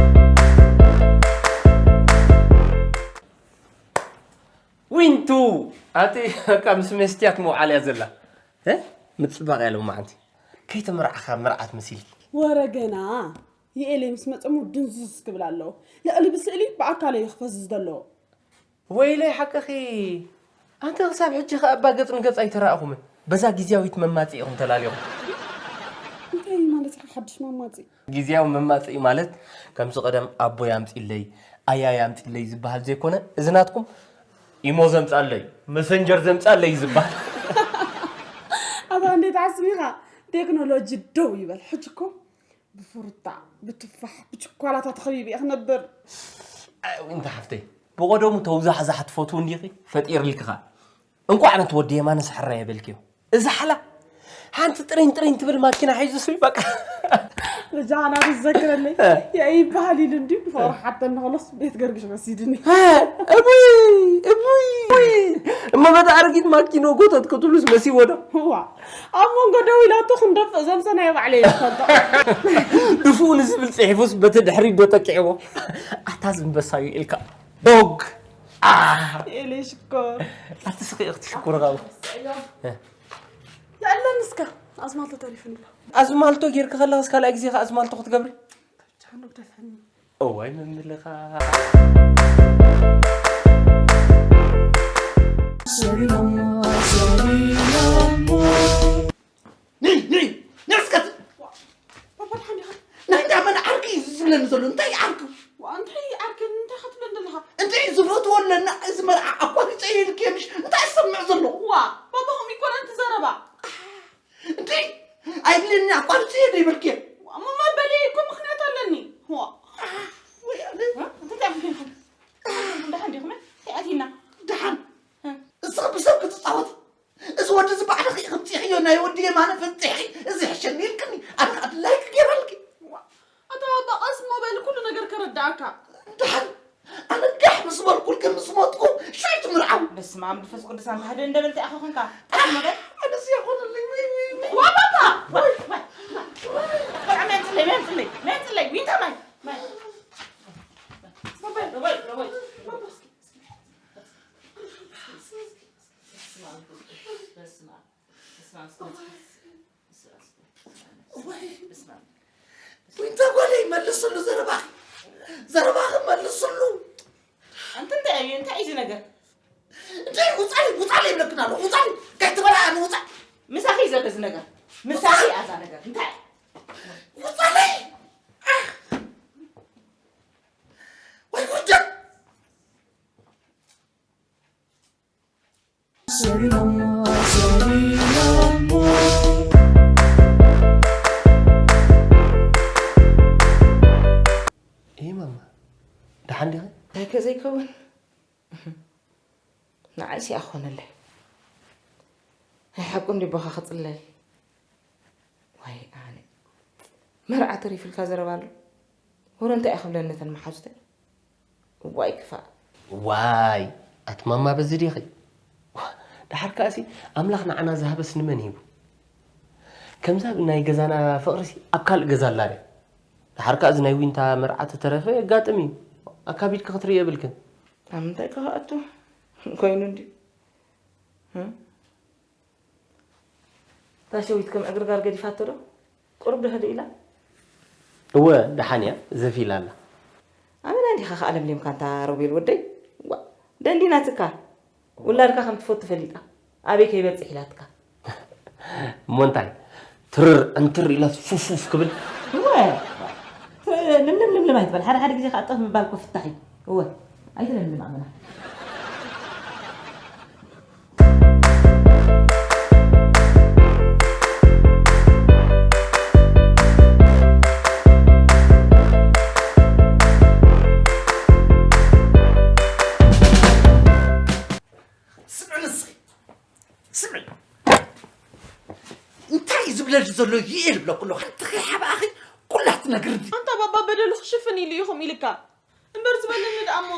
ኣቲ ካብ ምስ መስትያት መውዓል እያ ዘላ። እ? ምጽባቕ ያለው መዓንቲ። ከይተመርዓኻ መርዓት መሲልኪ። ወረ ገና የኤለይ ምስ መጸሙ ድንዙዝ ክብል ኣለዎ። ልዕሊ ብስእሊ ብኣካል እዩ ክፈዝዝ ዘለዎ። ወይለይ ሓቅኺ። ኣንተ ክሳብ ሕጂ ከ ኣባ ገጽ ንገጽ ኣይተራእኹምን። በዛ ግዝያዊት መማጽ ኢኹም ተላሊኹም። እንታይ ማለት ኢኻ ሓድሽ መማጽ? ግዝያዊ መማጽኢ ማለት ከምዚ ቀደም ኣቦ ያምጺለይ ኣያ ያምጺለይ ዝበሃል ዘይኮነ እዚ ናትኩም ኢሞ ዘምጻለይ መሰንጀር ዘምጻለይ ዝበሃል። ኣታ እንዴት ዓስሚኻ ቴክኖሎጂ ደው ይበል ሕጂ እኮ ብፍሩታ ብትፋሕ ብችኳላታ ተኸቢበ እየ ክነብር። እንተ ሓፍተይ ብቐደሙ ተውዛሕዛሕ ትፈትው እንዲኺ ፈጢርልኪኻ። እንኳዕ ነቲ ወዲ የማነስ ሕራይ የበልክዮ። እዚ ሓላ ሓንቲ ጥሪን ጥሪን ትብል ማኪና ሒዙ ስቢ በቃ። በጃኻ ናቱ ዝዘክረለይ የእይ ይበሃል ኢሉ እንዲ ብፍቕሪ ሓተኒ ከሎስ ቤት ገርግሽ ወሲድኒ። እቡይ እቡይ እሞ በታ ኣረጊት ማኪኖ ጎተት ክትብሉስ መሲዎ ዶ? እዋ ኣብ መንጎ ደው ኢላቶ ክንደፍእ ዘምሰናዮ ባዕለይ እየ ዝፈልጦ። ድፉኡ ንዝብል ፅሒፉስ በቲ ድሕሪት ዶ ጠቂዕዎ? ኣታ ዝንበሳዩ ኢልካ ቦግ። ኤሌ ሽኮር። ኣቲ ስኺ እኽቲ ሽኮር ጋው። ያለን እስከ ኣዝማልቶ ተሪፍኒ ኣሎ። ኣዝማልቶ ጌርኪ ከለኽስ ካልኣይ ግዜ ከ ኣዝማልቶ ክትገብሪ? ቻኖ ግደፈኒ። እዋይ ምምልኻ። ነይ ነይ ነይ እስከ ናይ እንዳ መን ዓርኪ እዩ ዝብለኒ ዘሎ እንታይ ዓርኪ እንታይ ዓርኪ እንታይ ክትብለኒ ዘለኻ እንታይ ዝፈትዎ ኣለና እዚ መርዓ ኣቋሪፀ ይልክ የምሽ እንታይ ዝሰምዕ ዘሎ ዋ ባባኹም ይኮነን ትዘረባ እንታይ ኣይብለኒ ኣቋሪፀ ይደ ይበልክ እሞ መበሊ እኮ ምክንያት ኣለኒ ዋ ወይ ኣነ እንታይ ደሓን ዲኹም ኣቲና ደሓን እስኺ ብሰብ ክትፃወት እዚ ወዲ እዚ ባዕልኺ ኢኺ ምፂእኽዮ ናይ ወዲ የማነ ፍንፂሕኺ እዚ ይሕሸኒ ኢልክኒ ኣነ ከዓ ድላይኪ ገይረልኪ ኣታ ባባ ቀስ እሞ በል ኩሉ ነገር ከረድኣካ ደሓን ኣነ ጋሕ ምስ በልኩልኪ ምስ ሞትኩ ሽዑ ትምርዓው በስመ ኣብ መንፈስ ቅዱስ ኣንታ ሓደ እንደበልቲ ኣኸ ኮንካ ኣነ እዚ ይኾነለይ ወይ ወይ ወይ ዋባባ ወይ ወይ ቆልዓ መን ፅለይ መን ፅለይ መን ፅለይ ዊንታ ማይ ማይ ዊንታ ጓለይ መልስሉ ዘረባኺ ዘረባኺ መልስሉ ኣንቲ እንታይ እዩ እንታይ እዩ ነገር እንታይ ውፃሊ ውፃሊ ይብለክን ኣሎ ውፃሊ ከይትበላ ኣነ ውፃ ምሳኺ እዩ ዘሎ እዚ ነገር ምሳኺ እያ እዛ ነገር እንታይ ውፃለይ ወይ ጉጀት ኢ ማማ ደሓን ዲኺ? እንታይ ከ ዘይከውን ንዓይሲ ኣኾነለይ ናይ ሓቁ እንዲ ቦኻ ክፅለል ዋይ ኣነ መርዓ ተሪፍልካ ዘረባ ኣሎ ወረ እንታይ እየ ክብለን ነተን መሓዙተይ እዋይ ክፋእ ዋይ ኣቲ ማማ በዚ ዲኺ ዋ፣ ደሓር ከኣሲ ኣምላኽ ንዓና ዝሃበስ ንመን ሂቡ ከምዛ ናይ ገዛና ፍቕሪሲ ኣብ ካልእ ገዛ ኣላ ድያ ደሓር ከኣ እዚ ናይ ዊንታ መርዓ ተተረፈ የጋጥም እዩ ኣካቢድኪ ክትርኢ የብልክን ኣብ ምንታይ ከ ክኣቱ ኮይኑ እንድዩ እታ ሸዊት ከም ዕግርጋር ገዲፋቶ ዶ? ቁሩብ ዶ ህድእ ኢላ? እወ ደሓን እያ ዘፍ ኢላ ኣላ። ኣመና እንዲኻ ከኣ ለምሊምካ ኣንታ ሮቤል ወደይ። ዋ ደንዲናትካ። ውላድካ ከም ትፈቱ ፈሊጣ። ኣበይ ከይበጽሕ ኢላትካ። እሞ እንታይ ትርር ዕንትር ኢላ ፉፍ ፉፍ ክብል። እወ ልምልም ልምልም ኣይትበል። ሓደ ሓደ ግዜ ከኣ ጠፍ ምባል እኮ ፍታሕ እዩ። እወ ኣይትለምልም ኣመና። ስምዒ ንስኺ ስምዒ እንታይ እዩ ዝብለልሽ ዘሎ ይኤል ብለኩ ኣለኹ ሓንቲ ከይሓብኣኺ ኩላ ትነግርኒ ኣንታ ባባ በደሉ ክሽፍን ኢሉ ኢኹም ኢልካ እምበር ዝበለኒ ደኣ እሞ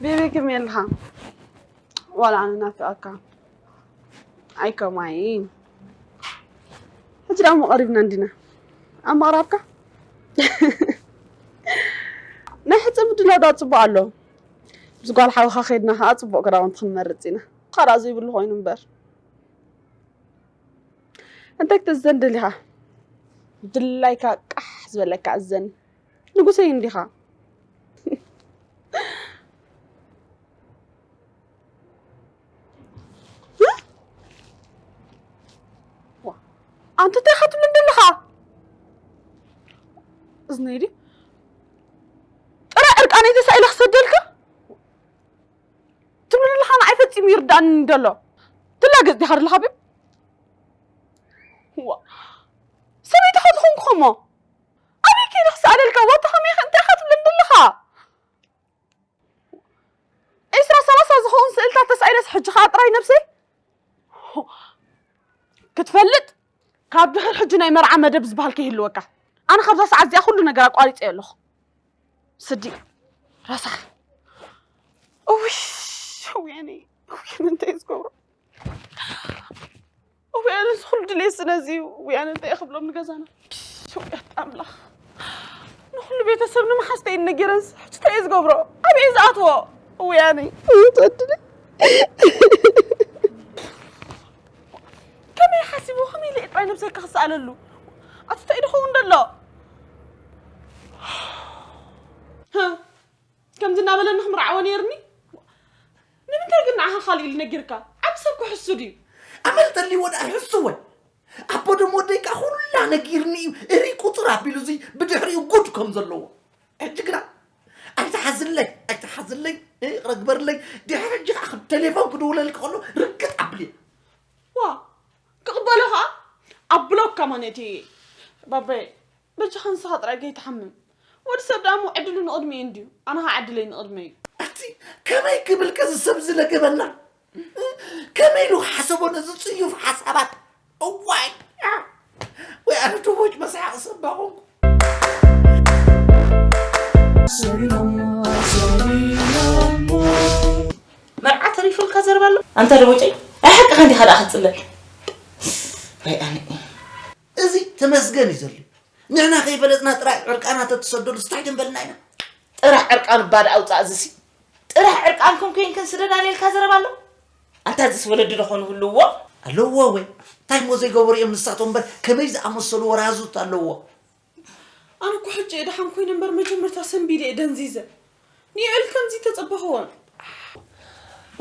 ቤቢ ከመይ ኣለኻ ዋላ ኣነ ናፊቐካ ኣይ ከማይ ሕጂ ደኣ እሞ ቀሪብና እንዲና ኣብ ምቕራብካ ናይ ሕፀ ምድላው ዳ ፅቡቕ ኣሎ ምስ ጓል ሓውኻ ከይድና ከዓ ፅቡቕ ክዳውንቲ ክንመርፅ ኢና። ኻልኣ ዘይብሉ ኮይኑ እምበር። እንታይ ክትእዘን ደሊኻ? ድላይካ ቃሕ ዝበለካ እዘን። ንጉሰይ እንዲኻ። ኣንተ እንታይ ኢኻ ትብለኒ ዘለኻ? እዝነይ ድዩ? ጥረ ዕርቃነይ ተሳኢለ ክሰደልካ? ትብሉ ዘለኻ ንዓይ ፈጺሙ ይርዳእኒ ደሎ። ትላገጽ ዲኻ ደለኻ? ዋ፣ ሰበይቲ ኸ ዝኾንኩ ኸሞ? ኣበይ ከይደ ክሰኣለልካ? ዋታ ኸመይ ኢኻ? እንታይ ኢኻ ትብለኒ ዘለኻ? ዕስራ ሰላሳ ዝኸውን ስእልታት ተሳኢለስ ሕጂ ኸኣ ጥራይ ነብሰይ? ክትፈልጥ፣ ካብ ድሕር ሕጂ ናይ መርዓ መደብ ዝበሃል ከይህልወካ። ኣነ ካብዛ ሰዓት እዚኣ ኩሉ ነገር ኣቋሪጸዮ ኣለኹ። ስዲ፣ ረሳሕ። እውይ፣ እውይ፣ ኣነ፣ እውይ፣ ኣነ እንታይ እየ ዝገብሮ? እውይ፣ ኣነ እዚ ኩሉ ድሌት ስነዚ እዩ። እውይ፣ ኣነ እንታይ እየ ክብሎም ንገዛና? እውይ፣ ኣታ ኣምላኽ። ንኹሉ ቤተሰብ ንመሓዝተይ ነጊረንስ፣ ሕጂ እንታይ እየ ዝገብሮ? ኣበይ እየ ዝኣትዎ? እውይ፣ ኣነ፣ እውይ፣ ተወድለ። ከመይ ሓሲቡ፣ ከመይ ኢለ ጥራይ ነብሰይ ክኽስኣለሉ? ኣቲ እንታይ ድኸውን ደሎ? ሃ፣ ከምዚ እናበለኒ ክምርዓዎ ነይርኒ? ንምንታይ ግን ንዓኻ ካልእ ኢሉ ነጊርካ? ዓቢ ሰብ ክሕሱ ድዩ? ኣመል ተልይዎ ደኣ ይሕሱ ወይ? ኣቦ ደሞ ወደይ ከኣ ኩላ ነጊርኒ እዩ። እሪ ቁጽር ኣቢሉ እዙይ ብድሕሪኡ ጉድ ከም ዘለዎ። ሕጂ ግና ኣይትሓዝለይ፣ ኣይትሓዝለይ፣ እ፣ ይቕረ ግበርለይ። ድሕሪ ሕጂ ከኣ ከም ቴሌፎን ክድውለልኪ ከሎ ርግጥ ኣብልዮ። ዋ፣ ክቕበሎ ኸኣ ኣብሎ ከማን እቲ ባባይ፣ በጃኻ ንስኻ ጥራይ ከይትሓምም። ወዲ ሰብ ደኣ እሞ ዕድሉ ንቕድሚኡ እንድዩ፣ ኣነ ኸኣ ዕድለይ ንቕድመይ እዩ። ኣቲ ከመይ ክብል ከዚ ሰብ ዝለገበና? ከመይ ኢሉ ክሓሰቦ ነዚ ጽዩፍ ሓሳባት? እዋይ! ወይ ኣነ ደቦጭ መስሓቕ ሰብ ባኾንኩ። መርዓ ተሪፉልካ ዘረባ ኣሎ? ኣንታ ደቦጨይ፣ ኣይ ሓቅኻ እንዲኻ ደኣ ክትጽለል። ወይ ኣነ። እዚ ተመስገን እዩ ዘድልዮ። ንሕና ከይፈለጥና ጥራይ ዕርቃና ተትሰደሉ ስታይ ደንበልና ኢና። ጥራሕ ዕርቃኑ ባዳ ኣውጻእ እዚሲ። ጥራሕ ዕርቃንኩም ኮይንክን ስደድ ኣልየልካ ዘረባ ኣሎ? ኣንታ እዚስ ወለዲ ዶ ኾኑ ህልውዎ? ኣለዎ ወይ? እንታይ እሞ ዘይገበሩ እዮም ንሳቶም እምበር ከመይ ዝኣመሰሉ ወራዙት ኣለዎ። ኣነ እኮ ሕጂ እየ ደሓን ኮይነ እምበር መጀመርታ ሰንቢደ እየ ደንዚዘ። ንዮኤል ከምዚ ተጸበኽዎን።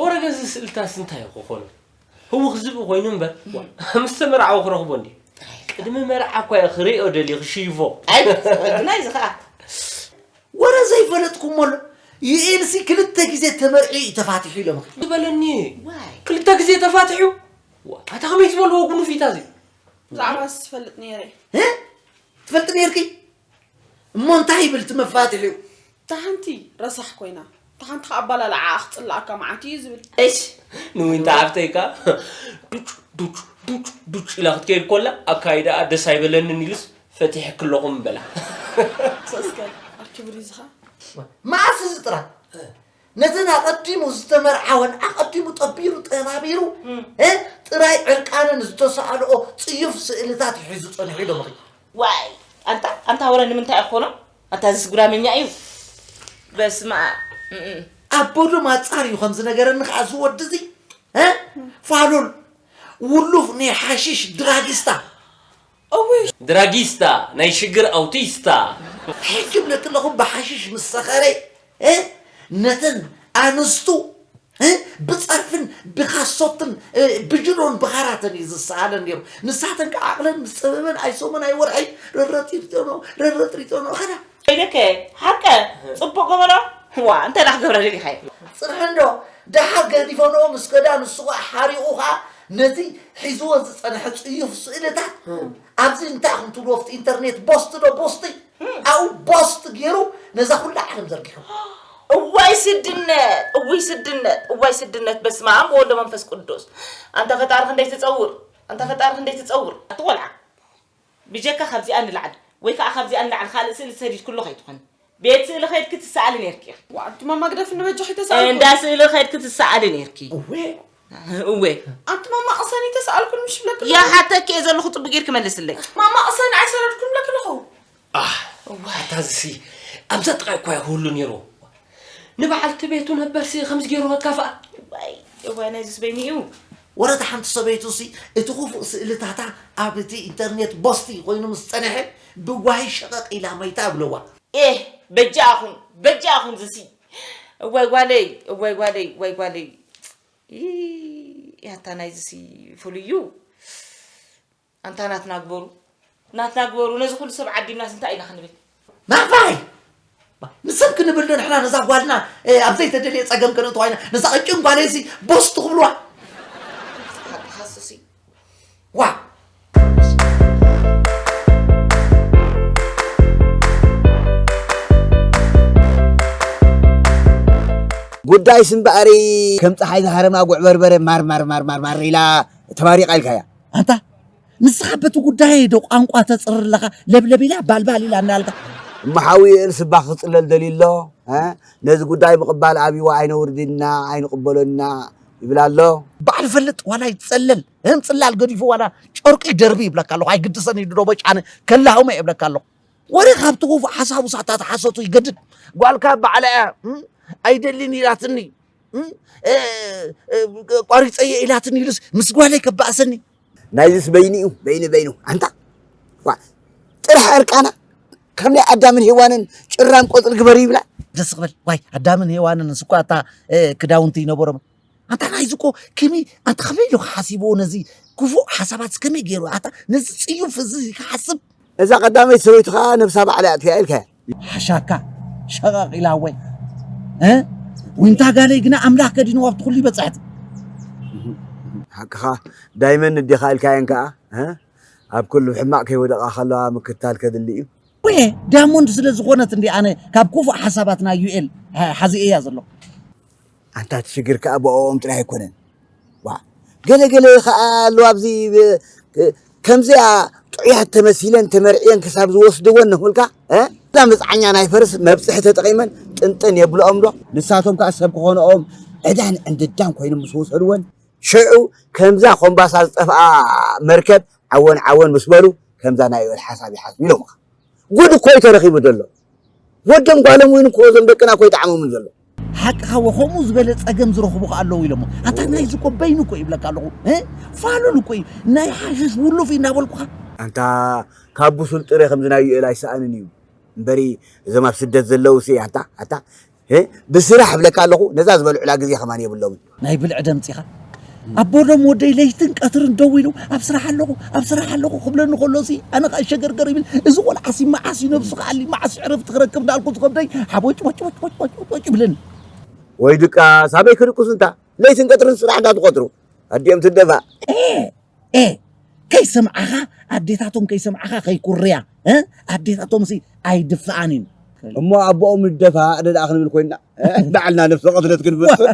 ወረገ እዚ ስእልታስ እንታይ እዩ ክኾኑ? ህውኽ ዝብኢ ኮይኑ እምበር፣ ዋ፣ ምስ ተመርዓወ ክረኽቦ እንድዩ። ጥራይ። ቅድሚ መርዓ እኳ እየ ክርእዮ ደልየ ክሽይፎ። ኣይ፣ ወግናይ እዚ ኸኣ። ወረ ዘይፈለጥኩሞ ኣሎ። ዩኤልሲ ክልተ ግዜ ተመርዒ እዩ ተፋቲሑ ኢሎም። ዝበለኒ። ዋይ። ክልተ ግዜ ተፋቲሑ? ዋ፣ ኣታ ከመይ ዝበልዎ ጉኑፍ እዩ እዚ? ብዛዕባ ዝፈልጥ ነይረ። እ? ትፈልጢ ነይርኪ? እሞ እንታይ ይብል እቲ መፋትሒኡ? እታ ሓንቲ ረሳሕ ኮይና፣ እታ ሓንቲ ኸዓ ኣባላልዓኣ ክጽልኣካ መዓት እዩ ዝብል። እሽ፣ ንዊንታ ሓፍተይካ ዱጭ፣ ዱጭ፣ ዱጭ፣ ዱጭ ኢላ ክትከይድ ኮላ፣ ኣካይዳኣ ደስ ኣይበለንን ኢሉስ ፈቲሐኪ ኣለኹ ምበላ። ሰስከ፣ ኣርኪ ብሪዝኻ። መዓስ እዚ ጥራይ? ነዘን ኣቐዲሙ ዝተመርዓወን ኣቐዲሙ ጠቢሩ ጠባቢሩ፣ እም። እ፣ ጥራይ ዕርቃነን ዝተሰኣልኦ ጽዩፍ ስእልታት ሒዙ ጸኒሑ ኢሎምኺ። ዋይ፣ ኣንታ፣ ኣንታ ወረ ንምንታይ ይኾኖ? ኣንታ እዚስ ጉዳመኛ እዩ። በስመ ኣብ። እም፣ እም። ኣቦ ዶ ማጻር እዩ ከምዚ ነገረኒ ከኣ እዚ ወዲ እዚ? እ? ፋሉል፣ ውሉፍ ናይ ሓሽሽ ድራጊስታ። እውይ። ድራጊስታ፣ ናይ ሽግር ኣውቲስታ። ሕጂ እብለኪ ኣለኹ ብሓሽሽ ምስ ሰኸረ፣ እ? ነተን ኣንስቱ፣ እ? ብጸርፍን ብኻሶትን፣ እ፣ ብጅሮን ብኻራተን እዩ ዝሰኣለን ነይሩ። ንሳተን ከዓ ዓቕለን ምስ ጸበበን ኣይሰሙን ኣይወርሒ ረረጢርጠኖ፣ ረረጢርጠኖ ኸዳ። ኢለከ፣ ሓቀ፣ ጽቡቕ ገበሮ። ዋ፣ እንታይ ደኣ ክገብራ ደሊኻ እየ? ጽንሒ እንዶ፣ ደሓር ገዲፈንኦ ምስ ከዳ፣ ንሱ ኸዓ ሓሪቑ ኸዓ ነዚ ሒዝዎ ዝጸንሐ ጽዩፍ ስእልታት፣ እም። ኣብዚ እንታይ ኢኹም ትብልዎ፣ ኣብቲ ኢንተርኔት ቦስት ዶ ቦስቲ? እም። ኣብኡ ቦስት ገይሩ ነዛ ኩላ ዓለም ዘርጊሑ። እዋይ ስድነት፣ እውይ ስድነት፣ እዋይ ስድነት፣ በስመ ኣብ ወወልድ ወመንፈስ ቅዱስ። ኣንታ ፈጣሪ ክንደይ ትጸውር፣ ኣንታ ፈጣሪ ክንደይ ትጸውር። ኣቲ ቆልዓ፣ ብጀካ ካብዚኣ ንላዕሊ፣ ወይ ከዓ ካብዚኣ ንላዕሊ ካልእ ስእሊ ሰዲድክሉ ከይትኾኒ። ቤት ስእሊ ከይድኪ ትሰኣሊ ነይርኪ ኢኺ። ዋ፣ ኣንቲ ማማ ግደፍኒ በጃኺ ተሰኣልኩ። እንዳ ስእሊ ከይድኪ ትሰኣሊ ነይርኪ። እወ። እወ። ኣንቲ ማማ ቅሰኒ ተሰኣልኩ ምሽ ብለኪ ኣለኹ። ይሓተኪ እየ ዘለኹ፣ ጽቡቕ ጌርኪ መልስለይ። ማማ ቅሰኒ ኣይሰደድኩን ብለኪ ኣለኹ። ኣህ፣ እዋ። ኣታ እዚሲ ኣብዛ ጥቓይ እኳ እዩ ክህሉ ነይሩ። ንበዓልቲ ቤቱ ነበርሲ ከምዚ ገይሩ ከካፍኣ። እዋይ፣ እዋይ፣ ናይዚ ስበይኒ እዩ። ወረታ ሓንቲ ሰበይቱ ሲ እቲ ክፉእ ስእልታታ ኣብ እቲ ኢንተርኔት ቦስቲ ኮይኑ ምስ ጸንሐ፣ ብዋሂ ሸቐቕ ኢላ መይታ እብለዋ። ኤህ፣ በጃኹም፣ በጃኹም ዝሲ። እዋይ ጓለይ፣ እዋይ ጓለይ፣ እዋይ ጓለይ። ይ-፣ ያታ ናይዚ ሲ ፍሉይ እዩ። ኣንታ ናትና ግበሩ፣ ናትና ግበሩ። ነዚ ኩሉ ሰብ ዓዲምናስ እንታይ ኢና ክንብል? ናፋይ! ንሰብ ክንብል ዶ ንሕና ነዛ ጓልና፣ እ፣ ኣብ ዘይተደልየ ጸገም ከነእትዋ ኢና? ነዛ ቀጭን ጓለይሲ ቦስ ትኽብልዋ? ሓቂ ሓስሲ። ዋ! ጉዳይስ እምበኣሪ ከም ጸሓይ ዝሃረማ ጉዕ በርበረ ማር ማር ማር ማር ማር ኢላ ተባሪቓ ኢልካያ። ኣንታ ንስኻ በቲ ጉዳይ ዶ ቋንቋ ተጽርር ኣለኻ? ለብለብ ኢላ ባልባል ኢላ እናልካ። እሞ ሓዊ እልስባ ክጽለል ደልዩ ኣሎ፣ እ? ነዚ ጉዳይ ምቕባል ኣብይዋ ኣይነውርድና ኣይንቕበሎና ይብል ኣሎ። ባዕል ፈልጥ ዋላ ይጸለል፣ እም ጽላል ገዲፉ ዋላ ጨርቂ ደርቢ ይብለካ ኣለኹ። ኣይግድሰን እዩ ዶ በጫነ ከላሁመ ይብለካ ኣለኹ። ወረ ካብቲ ክፉእ ሓሳቡ ሳታ ተሓሰቱ ይገድድ። ጓልካ ባዕላ እያ፣ እም? ኣይደልን ኢላትኒ፣ እም? እ፣ እ፣ ቋሪጸየ ኢላትኒ ኢሉስ ምስ ጓለይ ከባእሰኒ። ናይዚስ በይኑ እዩ፣ በይኑ፣ በይኑ። ኣንታ፣ ዋ፣ ጥራሕ ዕርቃና፣ ከም ናይ ኣዳምን ሄዋንን ጭራም ቆጽሊ ግበሪ ይብላ። ደስ ክብል። ዋይ፣ ኣዳምን ሄዋንን ንስኳ እታ፣ እ፣ ክዳውንቲ ይነበሮም። ኣንታ ናይዚ እኮ ከመይ፣ ኣንታ ከመይ ኢሉ ክሓሲብዎ ነዚ ክፉእ ሓሳባት ከመይ ገይሩ? ኣታ ነዚ ጽዩፍ እዚ ክሓስብ? እዛ ቀዳመይቲ ሰበይቱ ኸኣ ነብሳ ባዕላ እያ ኣጥፊኣ ኢልካያ። ሓሻካ፣ ሸቐቕ ኢላ ወይ? እ? ዊንታ ጋለይ ግና ኣምላኽ ከዲንዋ ኣብቲ ኩሉ ይበጽሐት። ሓቅኻ፣ ዳይመንድ ዲኻ ኢልካየን ከኣ፣ እ? ኣብ ኩሉ ሕማቕ ከይወደቓ ከለዋ ምክታል ከድሊ እዩ። ወይ ዳያሞንድ ስለ ዝኾነት እንዲ ኣነ ካብ ክፉእ ሓሳባት ናይ ዩ ኤል ሓ-፣ ሓዚኤያ ዘለኹ። ኣንታ እቲ ሽግር ከኣ ብኦም ጥራይ ኣይኮነን። ዋ፣ ገለ ገለ ከኣ ኣለዋ ኣብዚ ብ-፣ ከምዚኣ ጥዑያት ተመሲለን ተመርዕየን ክሳብ ዝወስድወን ነኹልካ፣ እ? እዛ መጽዓኛ ናይ ፈረስ መብጽሒ ተጠቒመን ጥንጥን የብልኦም ዶ? ንሳቶም ከኣ ሰብ ክኾንኦም ዕዳን ዕንድዳን ኮይኖም ምስ ወሰድወን፣ ሽዑ ከምዛ ኮምባሳ ዝጠፍኣ መርከብ ዓወን ዓወን ምስ በሉ፣ ከምዛ ናይ ዮኤል ሓሳብ ይሓስቡ ኢሎምኻ። ጉድ እኮ እዩ ተረኺቡ ዘሎ። ወዶም ጓሎም እውን እኮ እዞም ደቅና እኮ ይጠዓሞምን ዘሎ። ሓቅኻ ወ-፣ ከምኡ ዝበለ ጸገም ዝረኽቡ ከ ኣለዉ ኢሎሞ። ኣንታ ናይዚ እኮ በይኑ እኮ ይብለካ ኣለኹ። እ? ፋሉል እኮ እዩ። ናይ ሓሽሽ ውሉፍ እዩ እናበልኩኻ። ኣንታ ካብ ብሱል ጥረ ከምዚ ናይ ዩኤል ኣይሰኣንን እዩ። እምበሪ እዞም ኣብ ስደት ዘለዉ ሲ፣ ኣንታ፣ ኣንታ፣ እ? ብስራሕ እብለካ ኣለኹ፣ ነዛ ዝበልዑላ ግዜ ከማን የብሎምን። ናይ ብልዒ ደምጺኻ። ኣቦ ዶም ወደይ ለይትን ቀትርን ደው ኢሉ፣ "ኣብ ስራሕ ኣለኹ፣ ኣብ ስራሕ ኣለኹ" ክብለኒ ከሎ ሲ፣ ኣነ ኸኣ ሸገርገር ይብል። እዚ ቆልዓ ሲ መዓስ እዩ ነብሱ ክኣሊ፣ መዓስ እዩ ዕረፍቲ ክረክብ እንዳልኩ ዝኸብደይ፣ ሓቦጭ፣ ቦጭ፣ ቦጭ፣ ቦጭ፣ ቦጭ፣ ቦጭ ይብለኒ። ወይ ድቃስ፣ ኣበይ ክድቅሱ እንታ? ለይትን ቀትርን ስራሕ እንዳትቆጽሩ። ኣዲኦም ትደፋእ። ኤ፣ ኤ፣ ከይሰምዓኻ፣ ኣዴታቶም ከይሰምዓኻ ከይኩርያ፣ እ? ኣዴታቶም ሲ ኣይድፍኣን እየን። እሞ ኣቦኦም ንደፋእ ደኣ ክንብል ኮይንና፣ እ? ባዕልና ነብሰ ቅትለት ክንፍጽም።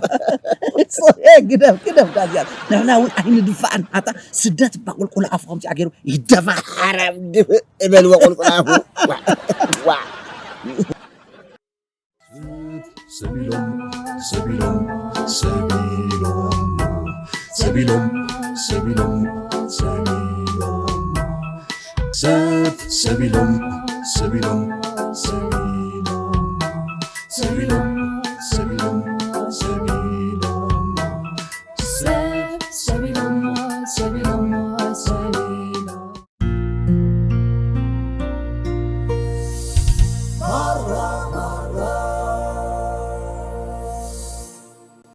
ጽ-፣ ኤ፣ ግደፍ፣ ግደፍ፣ ጋዝያት። ንሕና እውን ኣይንድፋእን። ኣታ ስደት እባ ቁልቁል ኣፉ ከምዚኣ ገይሩ ይደፋእ። ሓራም ድፍእ እበልዎ ቁልቁል ኣፉ። ዋ፣ ዋ። ሰቢሎም፣ ሰቢሎም፣ ሰቢሎም፣ ሰቢሎም፣ ሰቢሎም፣ ሰቢሎም፣ ሰቢሎም፣ ሰብ፣ ሰቢሎም፣ ሰቢሎም፣ ሰቢሎም፣ ሰቢሎም፣